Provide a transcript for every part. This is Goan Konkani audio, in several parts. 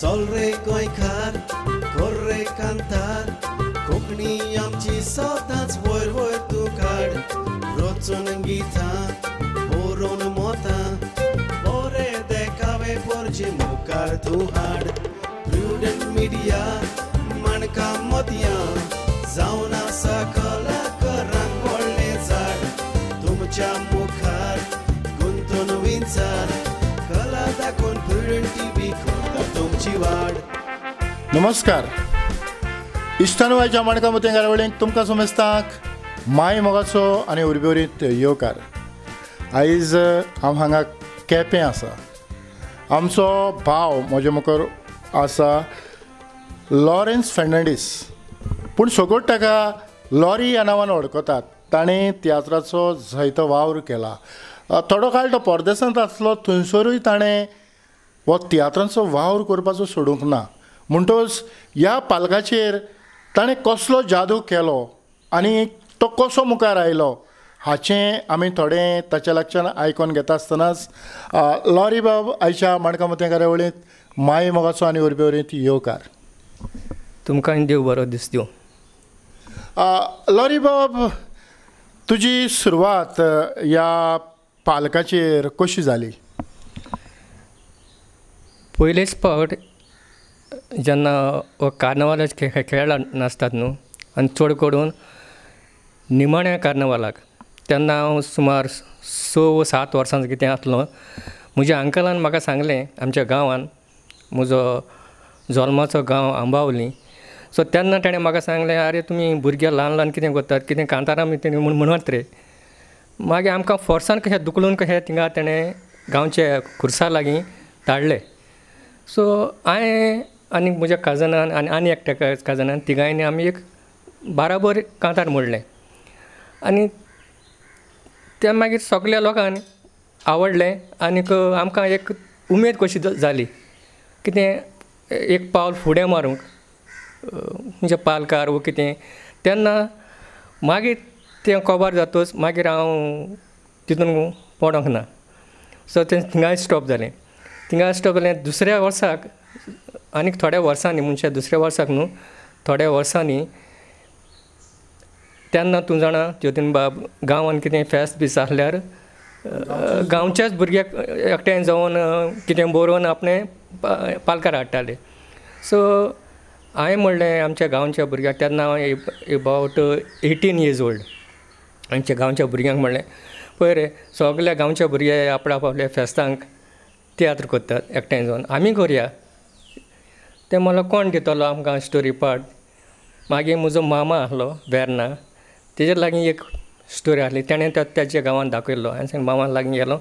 चल रे गोंयकार कर रे कांतार, कोंकणी आमची सदांच वयर वयर तूं काड। रचून गितां बरोवन मोतां, बरे देखावे पोरचे मुखार तूं हाड। प्रुडंट मिडिया माणकां मोतयां, जावन आसा कलाकारांक व्हडलें झाड। तुमच्या मुखार गुंतून विंचार, कला दाखोवन प्रुडंट टीव्ही करता तुमची वाड। नमस्कार इश्टानवायच्या माणकां मोतयां कार्यावळींक तुमकां समेस्तांक माय मोगाचो आनी उर्बेवरीत येवकार। आयज हांव हांगा केपें आसा। आमचो भाव म्हजे मुखार आसा लॉरेन्स फेर्नांडीस, पूण सगळो ताका लॉरी ह्या नांवान वळखतात। ताणें तियात्राचो जायतो वावर केला। थोडो काळ तो परदेसांत आसलो, थंयसरूय ताणें हो तियात्रांचो वावर करपाचो सोडूंक ना। म्हणटकच ह्या पालकाचेर ताणें कसलो जादू केलो आनी तो कसो मुखार आयलो हाचें आमी थोडें ताच्या लागच्यान आयकोन घेता आसतनाच लॉरी बाब आयच्या माणकां मोतयां कार्यावळींत माय मोगाचो आनी उर्बेवरीत येवकार। तुमकां देव बरो दीस दिवं। लॉरी बाब, तुजी सुरवात ह्या पालकाचेर कशी जाली? पयलेच फावट जेन्ना हो कार्नवालाचे खेळ नाचतात न्हू, आनी चड करून निमाण्या कार्नवालाक, तेन्ना हांव सुमार 6 7 वर्सांचो कितें आसलो। म्हज्या अंकलान म्हाका सांगलें, आमच्या गांवान, म्हजो जल्माचो गांव आंबावली, सो तेन्ना ताणें म्हाका सांगलें, आरे तुमी भुरगे ल्हान ल्हान कितें करतात, कितें कांतारां बी तेणी म्हूण म्हणत रे। मागीर आमकां फोर्सान कशें दुखलून कशें थिंगा ताणें गांवच्या खुर्सा लागीं धाडले। सो हांवें आनी म्हज्या कजनान आनी आनी एकट्या कजनान तिगांयनी आमी एक बाराबर कांतार म्हणलें आनी तें मागीर सगल्या लोकांक आवडलें आनीक आमकां एक उमेद कशी जाली कितें एक पावल फुडें मारूंक म्हणजे पालकार वो कितें। तेन्ना मागीर तें कोबार जातच मागीर हांव तितून पडोंक ना, सो तें थिंगाय स्टॉप जालें। थिंगाय स्टॉप जालें दुसऱ्या वर्साक आनीक थोड्या वर्सांनी, म्हणजे दुसऱ्या वर्साक न्हू थोड्या वर्सांनी, तेन्ना तूं जाणा ज्योतीन बाब, गांवान कितें फेस्त बी आसल्यार गांवच्याच भुरग्याक एकठांय जावन कितें बरोवन आपणें पालकार हाडटाले। सो हांवें म्हणलें आमच्या गांवच्या भुरग्याक, तेन्ना हांव एबावट 18 इयर्स ओल्ड, आमच्या गांवच्या भुरग्यांक म्हणलें, पळय रे सगल्या गांवच्या भुरगे आपल्या आपल्या फेस्तांक तियात्र करतात एकठांय जावन, आमी करुया। तें म्हणलो कोण दितलो आमकां स्टोरी पार्ट? मागीर म्हजो मामा आसलो वेर्ना, तेजे लागीं एक स्टोरी आसली, तेणें ताच्या गांवांत दाखयल्लो। हांवें सांगलें मामा लागीं गेलो,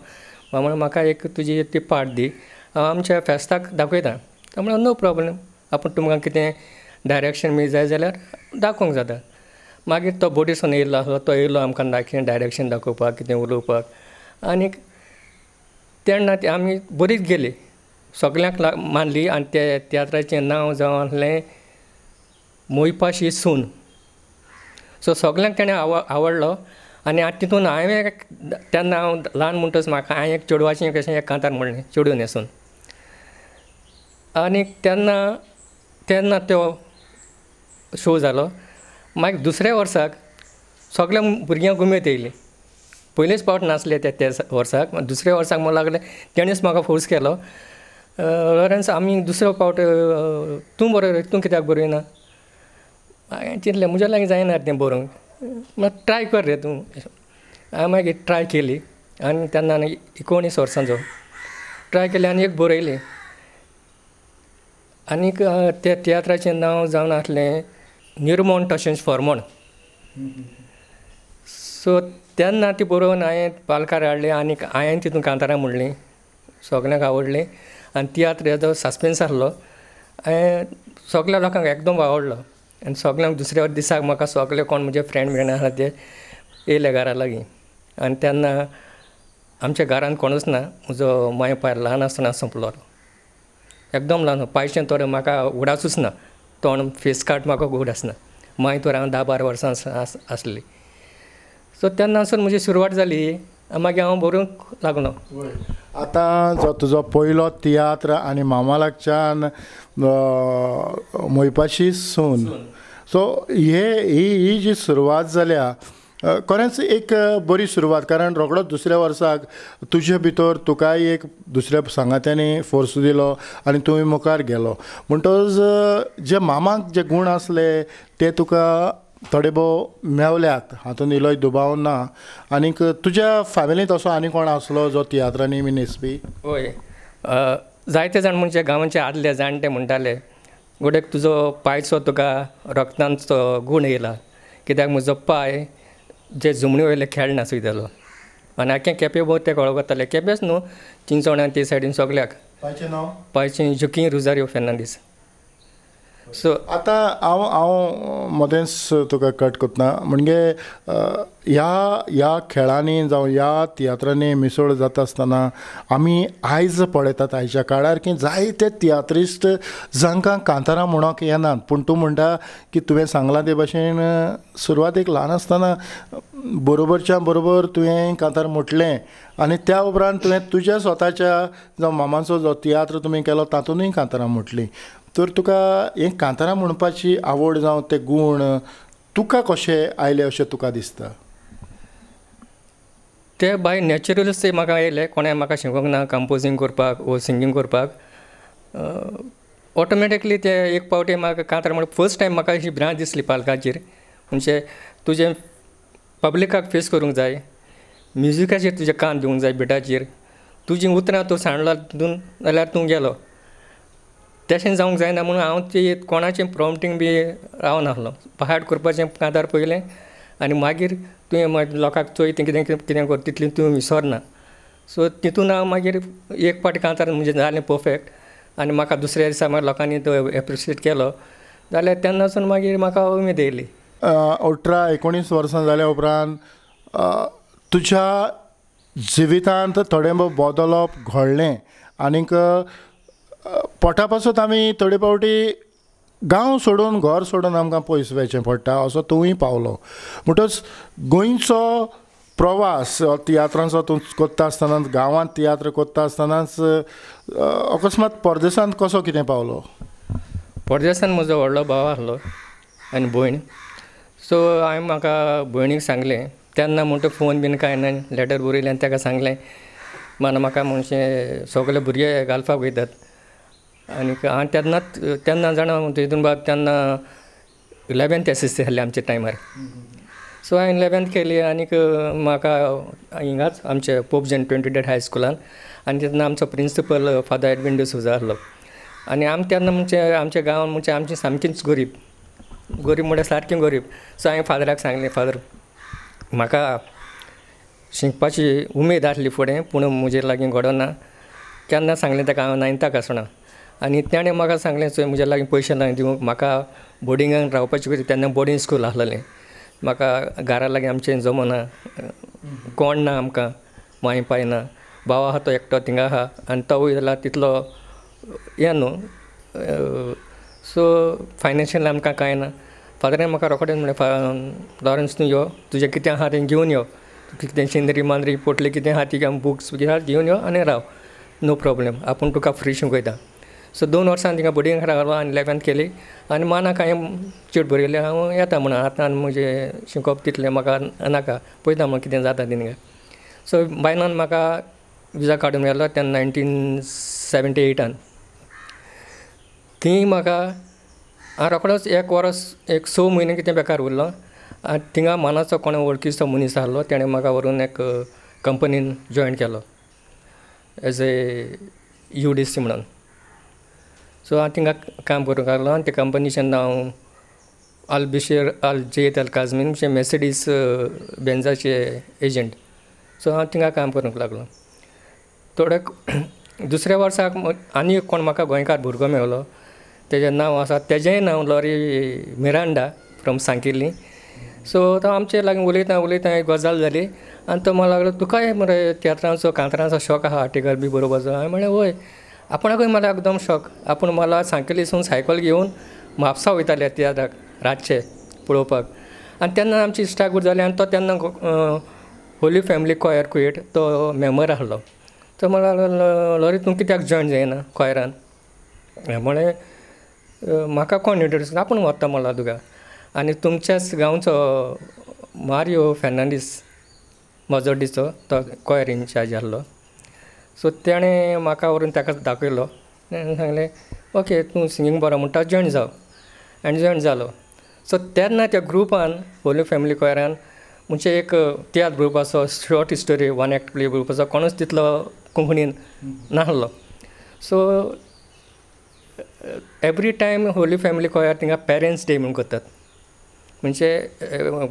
मामा म्हाका एक तुजी ती पार्ट दी, हांव आमच्या फेस्ताक दाखयता। तो म्हणलो नो प्रॉब्लम, आपूण तुमकां कितें डायरेक्शन बी जाय जाल्यार दाखोवंक जाता। मागीर तो बोडीसून येयल्लो आसलो, तो येयलो आमकां दाखय डायरेक्शन दाखोवपाक, कितें उलोवपाक। आनीक तेन्ना ती आमी बरीच गेली, सगल्यांक मानली। आनी ते तियात्राचें नांव जावन आसलें मोयपाशी सून। सो सगल्यांक तेणें आवडलो आनी आतां तितून हांवें तेन्ना हांव ल्हान म्हणटच म्हाका हांवें एक चेडवाचें कशें एक कांतार म्हणलें, चेडूं न्हेसून। आनी तेन्ना तेन्ना तो शो जालो। मागीर दुसऱ्या वर्साक सगल्या भुरग्यांक उमेद येयली। पयलेच फावट नाचले त्या वर्साक, दुसऱ्या वर्साक म्हणूंक लागले, तेणेच म्हाका फोर्स केलो, लॉरेन्स आमी दुसरो फावट तूं बरय, तूं कित्याक बरयना? हांवें चिंतलें म्हज्या लागीं जायना तें बरोवंक, मात ट्राय कर रे तूं। हांवें मागीर ट्राय केली आनी तेन्ना 19 वर्सांचो ट्राय केली आनी एक बरयली। आनीक त्या तियात्राचें नांव जावन आसलें निर्मोण तशेंच फॉर्मोण। सो तेन्ना ती बरोवन हांवें पालकार हाडली आनीक हांवें तितून कांतारां म्हणलीं, सगल्यांक आवडलीं। आनी तियात्र जो सस्पेन्स आसलो हांवें सगल्या लोकांक एकदम आवडलो आनी सगल्यांक दुसऱ्या दिसाक म्हाका सगले कोण म्हजे फ्रेंड बिण आसा ते येयले घरा लागीं। आनी तेन्ना आमच्या घरांत कोणूच ना, म्हजो माय पाय ल्हान आसतना सोंपलो, एकदम ल्हान, पायचें तर म्हाका उगडासूच ना, तोंड फेस कार्ड म्हाका उगडास ना। माय तर हांव 10-12 वर्सां आसली। सो तेन्ना सावन म्हजी सुरवात जाली मागीर हांव बरोवंक लागलो. आतां जो तुजो पयलो तियात्र आनी मामा लागच्यान मोयपाशी सून, सो हे ही जी सुरवात जाल्या खरेंच एक बरी सुरवात, कारण रोखडोच दुसऱ्या वर्साक तुजे भितर तुकाय एक दुसऱ्या सांगात्यांनी फोर्स दिलो आनी तुवें मुखार गेलो. म्हणटकच जे मामाक जे गूण आसले ते तुका थोडे भोव मेवल्यात हातून इल्लोय दुबाव ना. आनीक तुज्या फॅमिलींत असो आनी कोण आसलो जो तियात्रांनी बी न्हेसपी? हय, जायते जाण म्हणजे गांवांचे आदले जाणटे म्हणटाले गोडेक तुजो पांयचो तुका रगतांचो गूण येयला, कित्याक म्हजो पांय जे जमनी वयले खेळ नाचयतालो आनी आख्खे केपे भोव ते वळखताले. केपेच न्हू, चिंचोण्यान ते सायडीन सगल्याक. पांयचें नांव? पांयचें जुकी रोजारियो फेर्नांडीस. सो आतां हांव हांव मदेंच तुका कट करतना म्हणजे ह्या ह्या खेळांनी जावं ह्या तियात्रांनी मिसळ जाता आसतना आमी आयज पळयतात आयच्या काळार की जायते तियात्रिस्ट जांकां कांतारां म्हणूंक येनात, पूण तूं म्हणटा की तुवें सांगलां ते भाशेन सुरवातेक ल्हान आसतना बरोबरच्या बरोबर तुवें कांतार म्हटलें आनी त्या उपरांत तुवें तुज्या स्वताच्या जावं मामाचो जो तियात्र तुमी केलो तातूंतय कांतारां म्हटलीं. तर तुका हें कांतारां म्हणपाची आवड जावं ते गूण तुका कशें आयले अशें तुका दिसता? ते बाय नॅचरलूच ते म्हाका आयले, कोणें म्हाका शिकोवंक ना कंपोजींग करपाक वो सिंगींग करपाक. ऑटोमॅटिकली ते एक पावटी म्हाका कांतार म्हण फर्स्ट टायम म्हाका अशी भिरांत दिसली पालकाचेर, म्हणजे तुजें पब्लिकाक फेस करूंक जाय, म्युजिकाचेर तुजें कान दिवंक जाय, बिटाचेर तुजीं उतरां तूं सांडला तितून जाल्यार तूं गेलो. तशें जावंक जायना म्हणून हांव ती कोणाचें प्रॉम्पटींग बी रावनासलो, हार्ड करपाचें कांतार पयलें आनी मागीर तुवें लोकांक चोय तें कितें कितें कर तितलें तूं विसरना. सो तितून हांव मागीर एक पाटी कांतार म्हणजे जालें परफेक्ट आनी म्हाका दुसऱ्या दिसा मागीर लोकांनी तो एप्रिशिएट केलो जाल्यार तेन्नासून मागीर म्हाका उमेद येयली. 18-19 वर्सां जाल्या उपरांत तुज्या जिवितांत थोडें भोव बदलप घडलें आनीक पोटा पासत आमी थोडे फावटी गांव सोडून घर सोडून आमकां पयस वचचें पडटा असो तूंय पावलो. म्हणटच गोंयचो प्रवास तियात्रांचो तूं करता आसतना गांवांत तियात्र करता आसतनाच अकस्मात परदेसांत कसो कितें पावलो? परदेसांत म्हजो व्हडलो भाव आसलो आनी भयण. सो हांवें म्हाका भयणीक सांगलें, तेन्ना म्हणटा फोन बीन कांय ना, लेटर बरयलें आनी ताका सांगलें माना म्हाका म्हणजे सगळे भुरगे गाल्फाक वयतात आनी हांवें तेन्नाच तेन्ना जाणा तितून बाद तेन्ना 11th S S C आसलें आमच्या टायमार. सो हांवें 11th केली आनीक म्हाका हिंगाच आमचे पोप जॉन 23 हायस्कुलान, आनी तेन्ना आमचो प्रिंसिपल फादर एडविन डिसोजा आसलो. आनी आमी तेन्ना म्हणजे आमच्या गांवान म्हणजे आमची सामकीच गरीब, गरीब म्हणल्यार सारकी गरीब. सो हांवें फादराक सांगलें, फादर म्हाका शिकपाची उमेद आसली फुडें पूण म्हजे लागीं घडना. केन्ना सांगलें ताका हांव 9थाक आसना आनी ताणें म्हाका सांगलें चोय म्हज्या लागीं पयशे ना दिवंक, म्हाका बोर्डिंगान रावपाची, तेन्ना बोर्डींग स्कूल आसलेलें, म्हाका घरा लागीं आमचें जमना, कोण ना आमकां, मांय पाय ना, भाव आहा तो एकटो थिंगा आहा आनी तोवूय जाल्यार तितलो हें न्हू, सो फायनान्शियल आमकां कांय ना. फादरान म्हाका रोखडेंच म्हणलें, लॉरन्स तूं यो, तुजें कितें आहा तें घेवन यो, कितें शेंदरी मांद्री पोटली कितें आहा ती बुक्स कितें आहा घेवन यो आनी राव, नो प्रॉब्लेम, आपूण तुका फ्री शिकयता. सो 2 वर्सां थिंगा बोर्डिंगाक रावलो आनी 11th केली आनी मानाक हांवें चीट बरयली हांव येता म्हणून, आतां म्हजें शिकोवप तितलें म्हाका नाका, पळयता म्हण कितें जाता तें. सो बायनान म्हाका विजा काडून व्हेलो तेन्ना 1978. थंय म्हाका हांव रोखडोच 1 वर्स एक 6 म्हयने कितें बेकार उरलो आनी थिंगा मानाचो कोण वळखीचो मनीस आसलो तेणें म्हाका व्हरून एक कंपनीन जॉयन केलो एज ए UDC म्हणून. सो हांव थिंगा काम करूंक लागलो आनी त्या कंपनीचें नांव अल बिशीर अल जेद अल काजमीन, म्हणजे मेसिडीस बेन्जाचे एजंट. सो हांव थिंगा काम करूंक लागलो. थोडे दुसऱ्या वर्साक आनी एक कोण म्हाका गोंयकार भुरगो मेवलो, तेजें नांव आसा, तेजेंय नांव लॉरी मिरांडा फ्रॉम सांकिल्ली. सो तो आमचे लागीं उलयता उलयता एक गजाल जाली आनी तो म्हणूंक लागलो तुकाय मरे तियात्रांचो कांतारांचो शॉक आहा, आर्टिकल बी बरोवपाचो. हांवें म्हणलें वय, आपणाकूय मला एकदम शॉक. आपूण मला सांकिल्लीसून सायकल घेवन म्हापसा वयताले तियात्राक रातचे पळोवपाक, आनी तेन्ना आमची इश्टागत जाली आनी तो तेन्ना होली फॅमिली कॉयर कुवेट तो मेंबर आसलो. तो म्हणलो लॉरी तूं कित्याक जॉयन जायना कॉयरान? हांवें म्हणलें म्हाका कोण इंट्रोड्यूस आपूण वता म्हणला तुका. आनी तुमच्याच गांवचो मारियो फेर्नांडीस मजोड्डीचो तो कॉयर इनचार्ज आसलो. सो तेणें म्हाका व्हरून ताका दाखयलो. तेणें सांगलें ओके तूं सिंगींग बरो म्हणटा जॉयन जाव. आनी जॉयन जालो. सो तेन्ना त्या ग्रुपान होली फॅमिली कॉयरान म्हणजे एक तियात्र बरोवपाचो short story one act play बरोवपाचो कोणूच तितलो कोंकणीन नासलो. So every time Holy Family choir थिंगा पेरंट्स डे म्हूण करतात. म्हणजे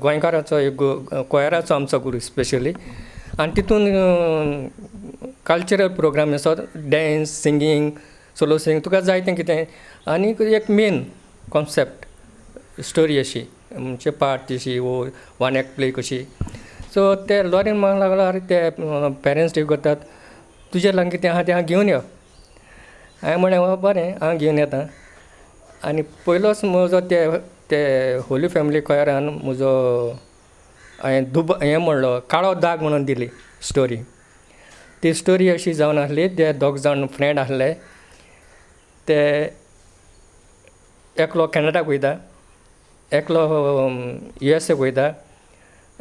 गोंयकाराचो एक कॉयराचो आमचो ग्रूप स्पेशली आनी तितून कल्चरल प्रोग्राम आसा डॅन्स सिंगींग सोलो सिंगींग तुका जाय तें कितें आनी एक मेन कॉन्सेप्ट स्टोरी अशी म्हणजे पार्ट अशी वो वन एक्ट प्ले कशी. सो ते लॉरीन म्हणूंक लागलो आरे ते पेरंट्स डे करतात तुजे लागीं कितें आसा तें हांव घेवन यो. हांवें म्हणलें बरें हांव घेवन येता. आनी पयलोच म्हजो ते ते होली फॅमिली कॉयरान म्हजो हांवें दुब हें म्हणलो काळो दाग म्हणून दिली स्टोरी. ती स्टोरी अशी जावन आसली ते दोग जाण फ्रेंड आसले ते एकलो कॅनडाक वयता एकलो युएसएक वयता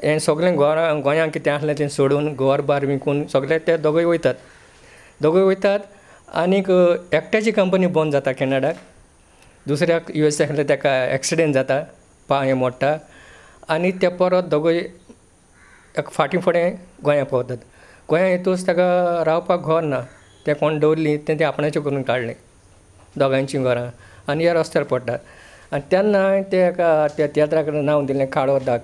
हें सगळें गोंया गोंयांत कितें आसलें तें सोडून घर बार विकून सगळे ते दोगूय वयतात. दोगूय वयतात आनीक एकट्याची कंपनी बंद जाता कॅनडाक, दुसऱ्याक युएसए आसले ताका एक्सिडेंट जाता पांय मोडटा आनी ते परत दोगूय एक फाटीं फुडें गोंया पावतात. गोंया येतूच ताका रावपाक घर ना तें कोण दवरली तें तें आपणाचें करून काडलें दोगांयचीं घरां आनी ह्या रस्त्यार पडटात. आनी तेन्ना हांवें ते एका त्या तियात्राक नांव दिलें काळो दाग.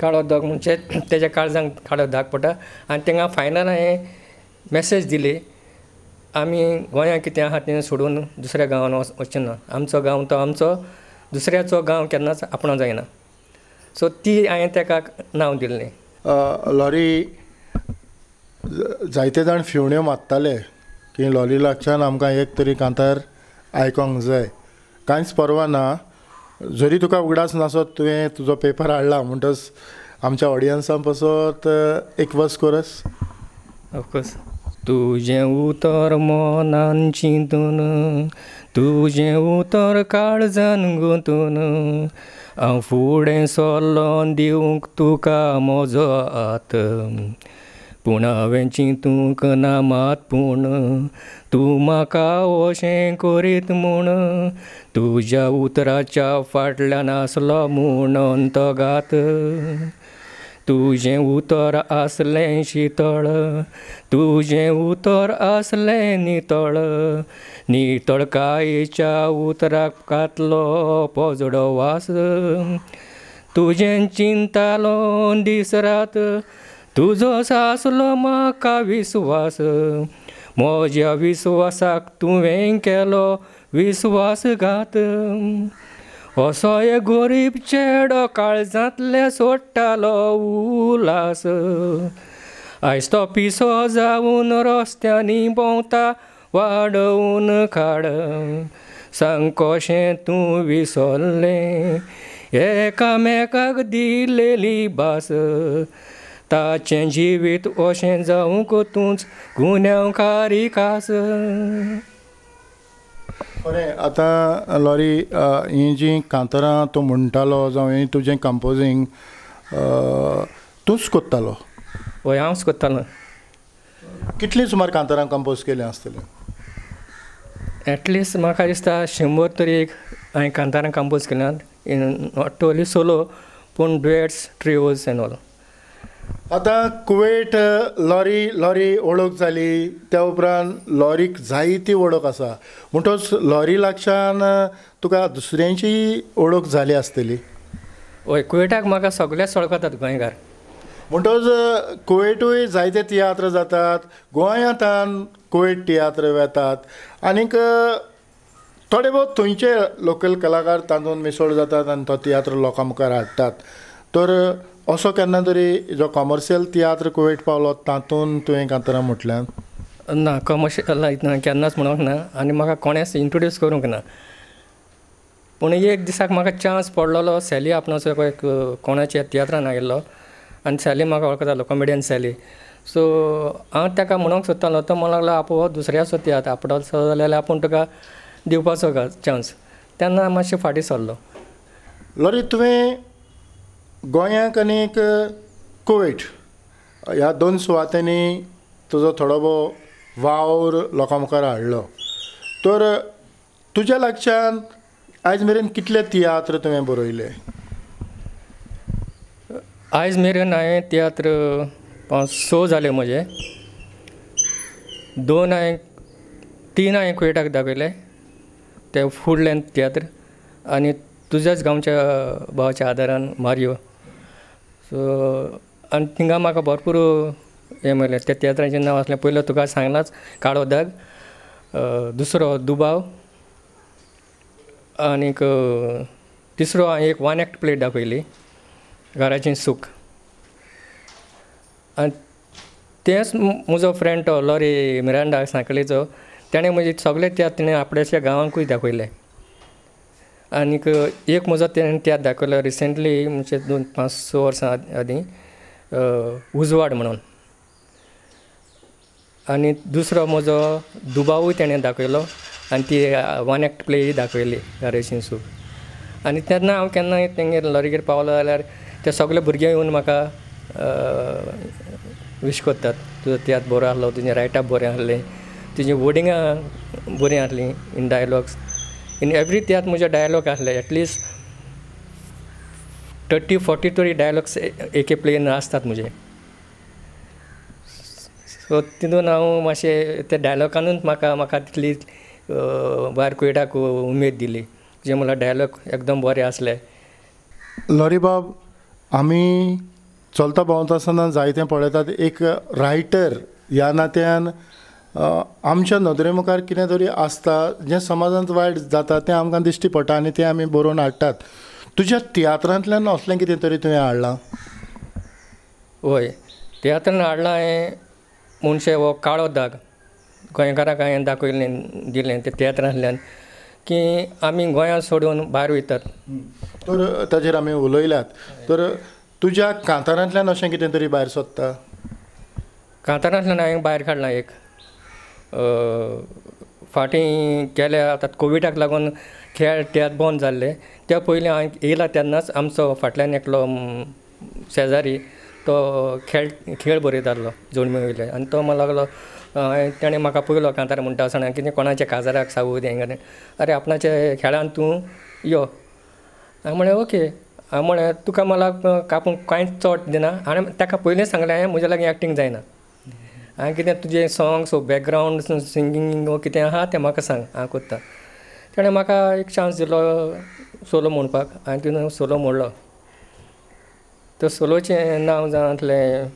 काळो दाग म्हणजे तेज्या काळजांक काळो दाग पडटा आनी तांकां फायनल हांवें मॅसेज दिली आमी गोंयांत कितें आसा तें सोडून दुसऱ्या गांवान वचचें ना. आमचो गांव तो आमचो, दुसऱ्याचो गांव केन्नाच आपणो जायना. सो ती हांवें ताका नांव दिल्लें. लॉरी जायते जाण फिवण्यो मारताले की लॉरी लागच्यान आमकां एक तरी कांतार आयकोंक जाय. कांयच पर्वा ना जरी तुका उगडास नासत तुवें तुजो पेपर हाडला म्हणटच आमच्या ऑडियन्सां पासत एक वस कोरस. ऑफकोर्स. तुजें उतर मनान चिंतून तुजें उतर काळजान गुंतून हांव फुडें सरलो दिवंक तुका म्हजो हात पूण हांवें चिंतूंक ना मात पूण तूं म्हाका अशें करीत म्हूण तुज्या उतराच्या फाटल्यान आसलो म्हणून तो घात. तुजें उतर आसलें शितळ तुजें उतर आसलें नितळ नितळकायेच्या उतराक घातलो पोजडो वास तुजें चिंतालो दीस रात तुजो आसलो म्हाका विस्वास म्हज्या विस्वासाक तुवें केलो विस्वासघात असो एक गरीब चेडो काळजांतले सोडटालो उलास आयज तो पिसो जावन रस्त्यांनी भोंवता वाडोवन काड सांग कशें तूं विसरलें एकामेकाक दिलेली भास ताचें जिवीत अशें जावंक तूंच गुन्यांवकारी खास. बरें आतां लॉरी हीं जीं कांतारां तूं म्हणटालो जावं हें तुजें कंपोजींग तूंच कोत्तालो? हय हांवच कोत्तालो. कितलीं सुमार कांतारां कंपोज केलीं आसतलीं? एटलिस्ट म्हाका दिसता 100 तरी एक हांवें कांतारां कंपोज केल्यांत, not only solo पूण डुएट्स ट्रिओज एंड ऑल. आतां कुवेट लॉरी लॉरी वळख जाली त्या उपरांत लॉरीक जायती वळख आसा म्हणटच लॉरी लागच्यान तुका दुसऱ्यांची वळख जाली आसतली? हय कुवेटाक म्हाका सगळेच वळखतात गोंयकार. म्हणटच कुवेटूय जायते तियात्र जातात, गोंयांतान कुवेट तियात्र वेतात आनीक थोडे भोव थंयचे लोकल कलाकार तातूंत मिसळ जातात आनी तो तियात्र लोकां मुखार हाडटात. तर असो केन्ना तरी जो कॉमर्शियल तियात्र कुवेट पावलो तातूंत तुवें कांतारां म्हटल्यान? ना कॉमर्शियल केन्नाच म्हणूंक ना आनी म्हाका कोणेंच इंट्रोड्यूस करूंक ना. पूण एक दिसाक म्हाका चान्स पडलेलो सॅली आपणाचो एक कोणाच्या तियात्रान आयिल्लो आनी सॅली म्हाका वळखतालो, कॉमेडियन सॅली. सो हांव ताका म्हणूंक सोदतालो, तो म्हणूंक लागलो आपूण दुसऱ्याचो तियात्र आपणाचो जाल्यार आपूण तुका दिवपाचो चान्स. तेन्ना हांव मातशें फाटीं सरलो. लॉरी, तुवें गोंयाक आनी कुवेट ह्या दोन सुवातांनी तुजो थोडो भोव वावर लोकां मुखार हाडलो, तर तुज्या लागच्यान आयज मेरेन कितले तियात्र तुवें बरयले? आयज मेरेन हांवें तियात्र 5-6 जाले म्हजे. 2 हांवें 3 हांवें कुवेटाक दाखयले ते फूल लेंथ तियात्र, आनी तुज्याच गांवच्या भावाच्या आदारान मारियो. सो आनी थिंगा म्हाका भरपूर हें मेळ्ळें. त्या तियात्रांचें नांव आसलें, पयलो तुका सांगलाच काळो दाग, दुसरो दुबाव, आनीक तिसरो हांवें एक वन एक्ट प्ले दाखयली घराचें सूख. आनी तेंच म्हजो फ्रेंड तो लॉरी मिरांडा सांखळेचो, तेणें म्हजे सगळे तियात्र तेणें आपल्याच्या गांवांकूय दाखयले. आनीक एक म्हजो तेणें तियात्र दाखयलो रिसेंटली, म्हणजे 2-5-6 वर्सां आदीं, उजवाड म्हणून. आनी दुसरो म्हजो दुबावूय तेणें दाखयलो आनी ती वन एक्ट प्लेय दाखयली घराचें सूख. आनी तेन्ना हांव केन्नाय तेंगेर लॉरीगेर पावलो जाल्यार ते सगळे भुरगे येवन म्हाका विश करतात, तुजो तियात्र बरो आसलो, तुजें रायटअप बरें आसलें, तुजीं वर्डिंगां बरीं आसलीं इन डायलॉग्स. इन एवरी तियात्र म्हजे डायलॉग आसले एटलिस्ट 30-40 तरी डायलॉग्स एके प्लेन आसतात म्हजे. सो तितून हांव मातशें त्या डायलॉगानूच म्हाका म्हाका तितली भायर कुवेटाक उमेद दिली, जे म्हणल्यार डायलॉग एकदम बरे आसले. लॉरी बाब, आमी चलता भोंवता आसतना जायतें पळयतात, एक रायटर ह्या नात्यान आमच्या नदरे मुखार कितें तरी आसता जें समाजांत वायट जाता तें आमकां दिश्टी पडटा आनी तें आमी बरोवन हाडटात. तुज्या तियात्रांतल्यान असलें कितें तरी तुवें हाडलां? हय, तियात्रान हाडलां हांवें मनशे हो काळो दाग गोंयकारांक हांवें दाखयलें दिलें त्या तियात्रांतल्यान की आमी गोंयांत सोडून भायर वयतात. तर ताजेर आमी उलयल्यात, तर तुज्या कांतारांतल्यान अशें कितें तरी भायर सोदता? कांतारांतल्यान हांवें भायर काडलां एक फाटीं गेल्या, आतां कोविडाक लागून खेळ तियात्र बंद जाल्ले, त्या पयलीं हांवें येयला तेन्नाच आमचो फाटल्यान एकलो शेजारी तो खेळ खेळ बरयतालो जोडमी वयले, आनी तो म्हणूंक लागलो, तेणें म्हाका पयलो कांतार म्हणटा आसतना कितें कोणाच्या काजाराक सावूद हें, अरे आपणाच्या खेळान तूं यो. हांवें म्हळें ओके. हांवें म्हळें तुका मला कापून कांयच चड दिना, आनी ताका पयलींच सांगलें हांवें म्हज्या लागीं एक्टींग जायना, हांवें कितें तुजें सोंग्स बॅकग्रावंड सिंगींग कितें आहा तें म्हाका सांग, हांव करता. तेणें म्हाका एक चान्स दिलो सोलो म्हणपाक, हांवें तितून सोलो म्हणलो. तो सोलोचें नांव जावन आसलें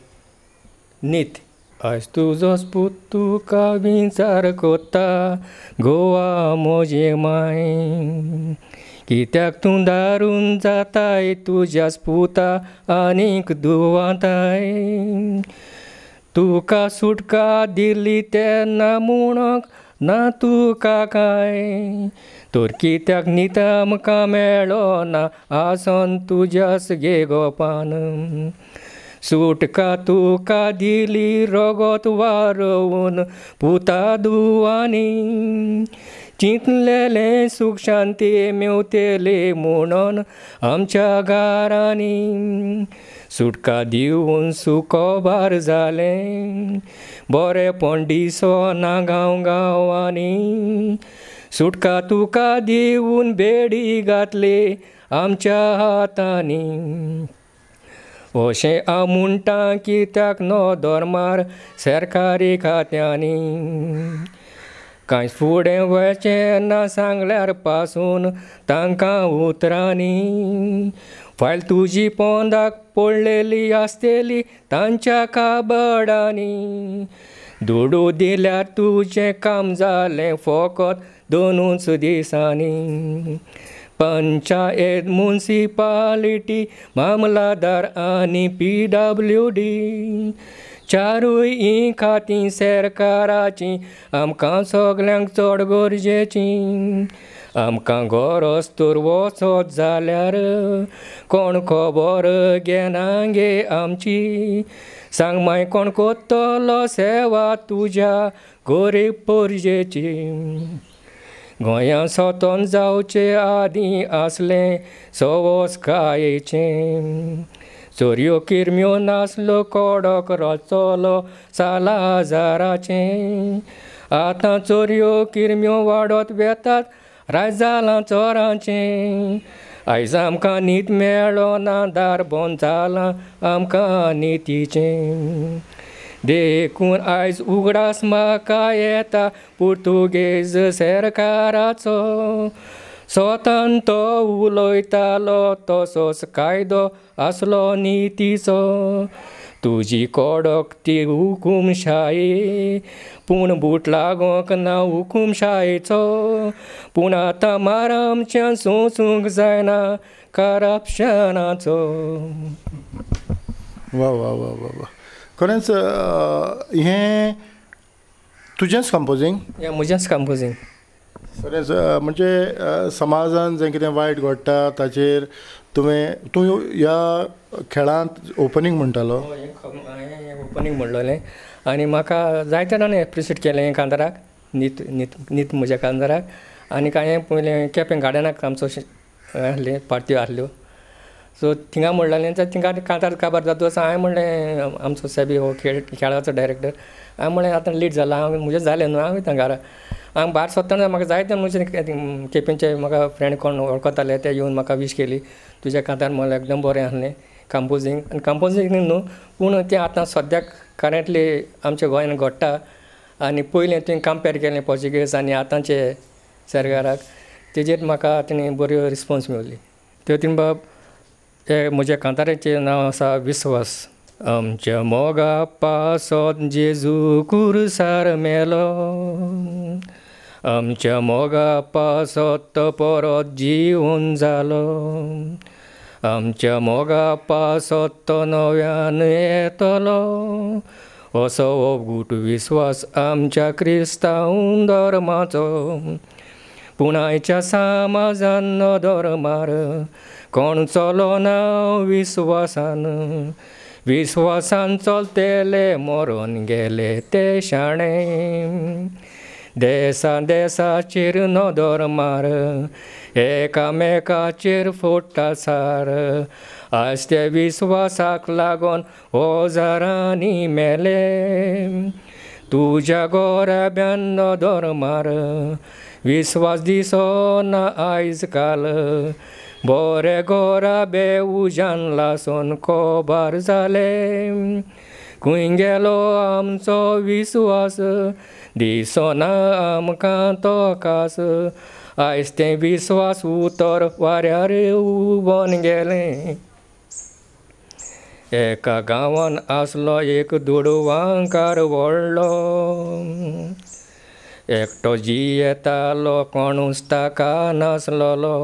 नीत. आयज तुजोच पूत तुका विचार कोत्ता गोवा म्हजे माय, कित्याक तूं दारून जाताय तुज्याच पुता आनीक दुवाताय, तुका सुटका दिली तेन्ना म्हणूंक ना तुका काय, तर कित्याक नीत आमकां मेळो ना आसोन तुज्याच गे गोपान, सुटका तुका दिली रगत वारोवन पुता दुवानी, चिंतलेलें सूख शांती मेवतली म्हणून आमच्या घरांनी, सुटका दिवन सुकोबार जालें बरेंपण दिसना गांव गांवांनी, सुटका तुका दिवन बेडी घातली आमच्या हातांनी, अशें हांव म्हणटा कित्याक नदर मार सरकारी खात्यांनी, कांय फुडें वचें ना सांगल्यार पासून तांकां उतरांनी, फायल तुजी पोंदाक पडलेली आसतली तांच्या काबडांनी, दुडू दिल्यार तुजें काम जालें फकत 2 दिसांनी, पंचायत मुन्सिपालिटी मामलादार आनी PWD, चारूय हीं खातीं सरकाराचीं आमकां सगल्यांक चड गरजेचीं. आमकां गरज तर वचत जाल्यार कोण खबर घेना गे आमची, सांग मागीर कोण करतलो सेवा तुज्या गरीब परजेची. गोंया स्वतंत्र जावचे आदीं आसलें सवसकायेचें, चोरयो किरम्यो नासलो कडक रचलो सालाजाराचें. आतां चोरयो किरम्यो वाडत वेतात राज जालां चोरांचें. आयज आमकां न्हीद मेळना दार बंद जालां आमकां नितीचें. देखून आयज उगडास म्हाका येता पुर्तुगेज सरकाराचो, स्वतंत्र उलयतालो तसोच कायदो आसलो नितीचो. तुजी कडक ती हुकुमशाही पूण बूट लागोंक ना हुकुमशायेचो, पूण आतां मार आमच्यान सोंसूंक जायना करप्शनाचो. वा वा वा वा वा, खरेंच हें तुजेंच कंपोजींग? हें म्हजेंच कंपोजींग. खरेंच म्हणजे समाजान जें कितें वायट घडटा ताचेर तुवें, तूं ह्या खेळांत ओपनींग म्हणटालो? हांवें ओपनींग म्हणलेलें आनी म्हाका जायते जाणांनी एप्रिशिएट केलें हें कांताराक, नीत नीत नीत म्हज्या कांताराक. आनी हांवें पयलें केपें गार्डनाक आमचो आसलें पार्ट्यो आसल्यो, सो थिंगा म्हणलेलें थिंगा कांतार काबार जाता. हांवें म्हणलें आमचो सेबी हो खेळाचो डायरेक्टर, हांवें म्हणलें आतां लेट जाला, हांव म्हजें जालें न्हू, हांव वयता घरा. हांव भायर सरतना म्हाका जायते मनशां केपेंचे म्हाका फ्रेंड कोण वळखताले ते येवन म्हाका वीश केली, तुज्या कांतार म्हणल्यार एकदम बरें आसलें कंपोजींग. आनी कंपोजींग न्हू पूण तें आतां सद्याक करंटली आमच्या गोंयांत घडटा आनी पयलें तुवें कंपेर केलें पोर्चुगीज आनी आतांचे सरकाराक, तेजेर म्हाका तेणी बऱ्यो रिस्पोन्स मेवली. तेवतीन बाब हे म्हज्या कांताराचें नांव आसा विस्वास. आमच्या मोगा पासत जेजू कुर्सार मेलो, आमच्या मोगा पासत तो परत जिवन जालो, आमच्या मोगा पासत तो नव्यान येतलो, असो हो गूट विस्वास आमच्या क्रिस्तांव धर्माचो. पूण आयच्या समाजान नदर मार, कोण चलना विस्वासान, विस्वासान चलतले मरोन गेले ते शाणे. देसा देसाचेर नदर मार, एकामेकाचेर फोडटा सार, आयज ते विस्वासाक लागोन हजारांनी मेले. तुज्या गोराब्यान नदर मार, विस्वास दिसना आयज काल, बरे गोराबे उज्यान लासून कोबार जाले. खंय गेलो आमचो विस्वास, दिसना आमकां तो खास, आयज तें विस्वास उतर वाऱ्यार उबोन गेलें. एका गांवान आसलो एक दुडवांकार व्हडलो, एकटो जियेतालो कोणूच ताका नासलोलो,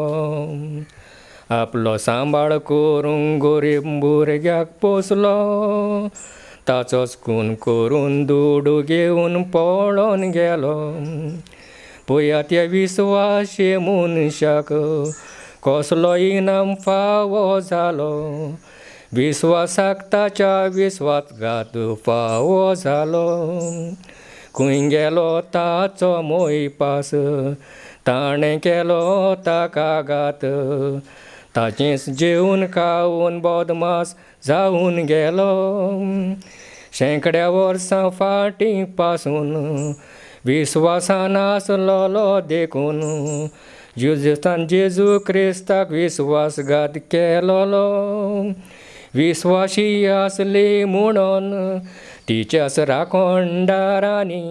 आपलो सांबाळ करूंक गरीब भुरग्याक पोसलो, ताचोच खून करून दुडू घेवन पळोन गेलो. पळयात त्या विस्वाशी मनशाक कसलो इनाम फावो जालो, विस्वासाक ताच्या विस्वासघात फावो जालो. खंय गेलो ताचो मोयपास, ताणें केलो ताका घात, ताचेंच जेवन खावन बदमास जावन गेलो. शेंकड्या वर्सां फाटीं पासून विस्वासान आसलोलो देखून जेजून जेजू क्रिस्ताक विस्वासघात केलोलो. विस्वाशी आसली म्हणून तिच्याच राखणदारांनी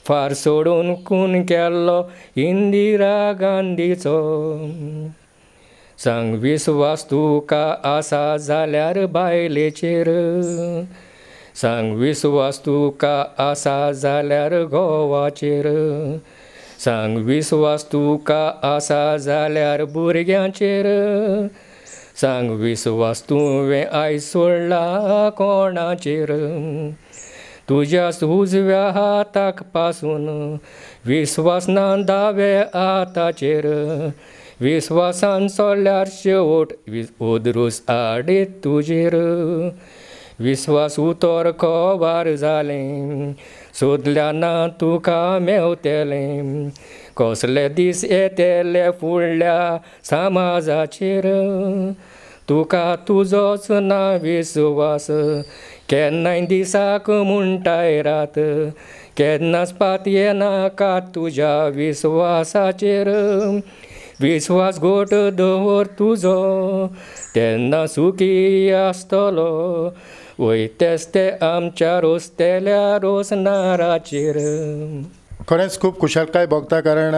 फार सोडून खून केल्लो इंदिरा गांधीचो. सांग विस्वास तुका आसा जाल्यार बायलेचेर, सांग विस्वास तुका आसा जाल्यार घोवाचेर, सांग विस्वास तुका आसा जाल्यार भुरग्यांचेर, सांग विस्वास तुवें आयज सोडला कोणाचेर. तुज्या उजव्या हाताक पासून विस्वास ना दावे हाताचेर विस्वासान सोडल्यार शेवट ओद्रूस आडीत तुजेर विस्वास उतर खबर जालें सोदल्या ना तुका मेवतेलें कसले दीस येतले फुडल्या समाजाचेर तुका तुजोच ना विस्वास केन्नाय दिसाक म्हणटाय रात केन्नाच पातयेनाका तुज्या विस्वासाचेर विस्वास घट दवर तुजो तेन्ना सुखी आसतलो वयतेच ते आमच्या रोसतेल्या रोसनाराचेर. खरेंच खूब खुशालकाय भोगता कारण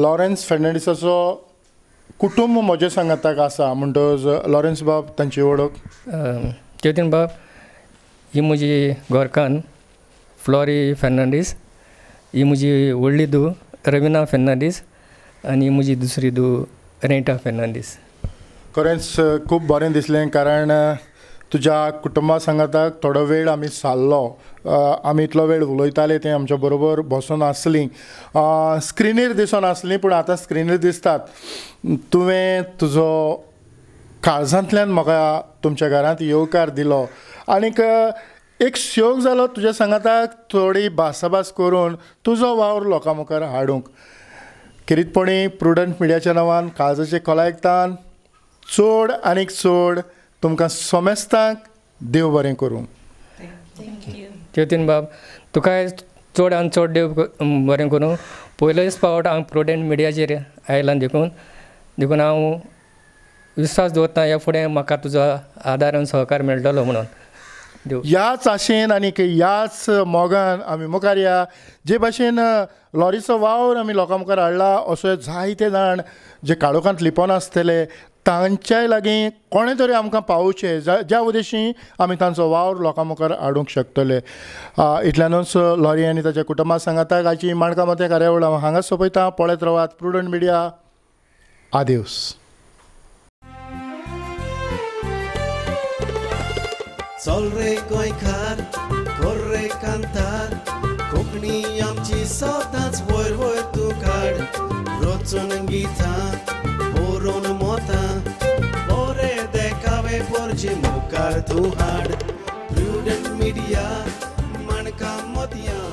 लॉरेन्स फेर्नांडीसाचो कुटुंब म्हजे सांगाताक आसा म्हणटकच लॉरेन्स बाब तांची वळख. चेतन बाब, ही म्हजी घरकान्न फ्लॉरी फेर्नांडीस, ही म्हजी व्हडली धूव रविना फेर्नांडीस आनी म्हजी दुसरी धूव रेंटा फेर्नांडीस. खरेंच खूब बरें दिसलें कारण तुज्या कुटुंबा सांगाताक थोडो वेळ आमी सारलो, आमी इतलो वेळ उलयताले तें आमच्या बरोबर बसून आसलीं, स्क्रिनीर दिसून आसलीं पूण आतां स्क्रिनीर दिसतात. तुवें तुजो काळजांतल्यान म्हाका तुमच्या घरांत येवकार दिलो आनीक एक शोक जालो तुज्या सांगाताक थोडी भासाभास करून तुजो वावर लोकां मुखार हाडूंक. खेरीतपणी प्रुडंट मिडियाच्या नांवान काळजाचे खोलायेकतान चड आनीक चड तुमकां समेस्तांक देव बरें करूं. चेतन बाब, तुकाय चड आनी चड देव बरें करूं. पयलेच फावट हांव प्रुडंट मिडियाचेर आयलां देखून हांव विस्वास दवरता ह्या फुडें म्हाका तुजो आदार आनी सहकार मेळटलो म्हणून. ह्याच आशेन आनी ह्याच मोगान आमी मुखार या. जे भाशेन लॉरीचो वावर आमी लोकां मुखार हाडला असो जायते जाण जे काळोखांत लिपोन आसतले तांच्याय लागीं कोणें तरी आमकां पावोवचें ज्या उद्देशी आमी तांचो वावर लोकां मुखार हाडूंक शकतले. इतल्यानूच लॉरी आनी ताच्या कुटुंबा सांगाताक आयची माणकां मोतयां कार्यावळ हांव हांगाच सोंपयता. पळयत रावात प्रुडंट मिडिया. आदेवस. चल रे गोंयकार, कर रे कांतार, कोंकणी आमची सदांच वयर वयर तूं काड, रचून गितां बरोवन मोतां बरे देखावे पोरचे मुखार तूं हाड. प्रुडंट मिडिया माणकां मोतयां.